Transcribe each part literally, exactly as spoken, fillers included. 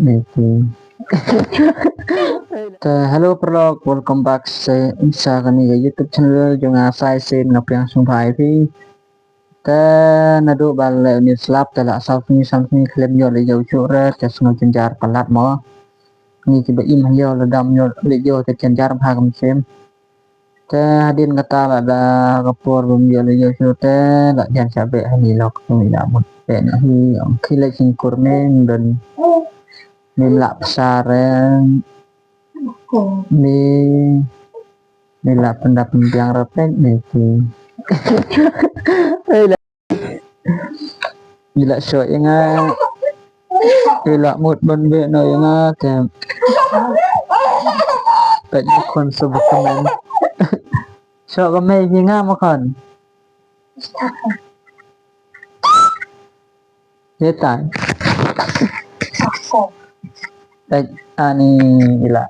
Ni ki. Te hello paralok, welcome back sa, sa kane ka YouTube channel jong nga Sai Sin, nga pdiang sngewbha ïa phi. Te naduh ba la ïoh slap te la saw sngi san sngi khlem ïoh leit ïew shuh re, te sngew jynjar palat mo. Ngi kiba im ha ïew lada ym ïoh leit ïew te jynjar bha kam shym. Te hadien kata lada ka por bym ïoh leit ïew shuh te la jan shah beh ha ni lok, ngi la mut beh na hi, ong khie leit sngewkur me, don me la psa re, me, me la pyndap pynbiang re peit me ki. Ei la, i la shoh ïa nga, i la mut ban beh noh ïa nga te. Peit ni khun sub comment. Shoh ka mei ïa nga ma khun. Ye tai. Peit ani i la.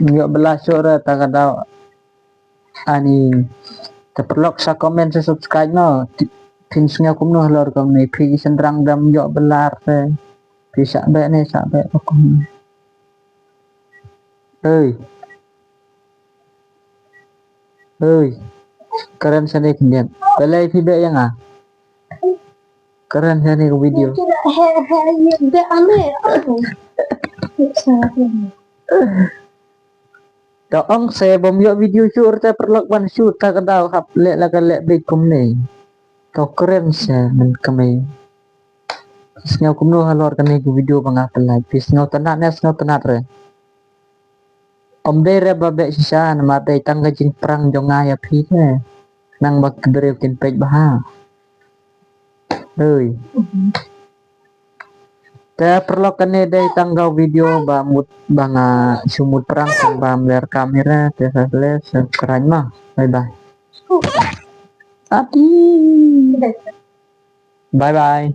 Ym ïoh bylla shuh re ta ka daw. Ani, te paralok sa comment sa subscribe noh. Phin sngew kumno halor kane, phi shynrang dam ïoh bylla re. Phi shah beh ne, shah beh kumno. Ei. Ei. Kren shane khyndiat. Balei phi beh ïa nga? Kren shane ka video. To ong se bym ïoh video shuh te paralok ban shu ta ka daw hap leh la ka leh beit kumne. To kren se men kmie. Sngew kumno halor kane ka video ba nga pynlait, phi sngew tynnat ne sngew tynnat re? Ym dei re ba beh shisha namar dei tang ka jingprank jong nga ïa phi te. Nang ba ki briew kin peit bha. Ei. Te paralok kane dei tang ka video ba mut ba nga shu mut prank, bym ler kamera, te sa le subscribe ma. Bye bye. Ati. Bye bye.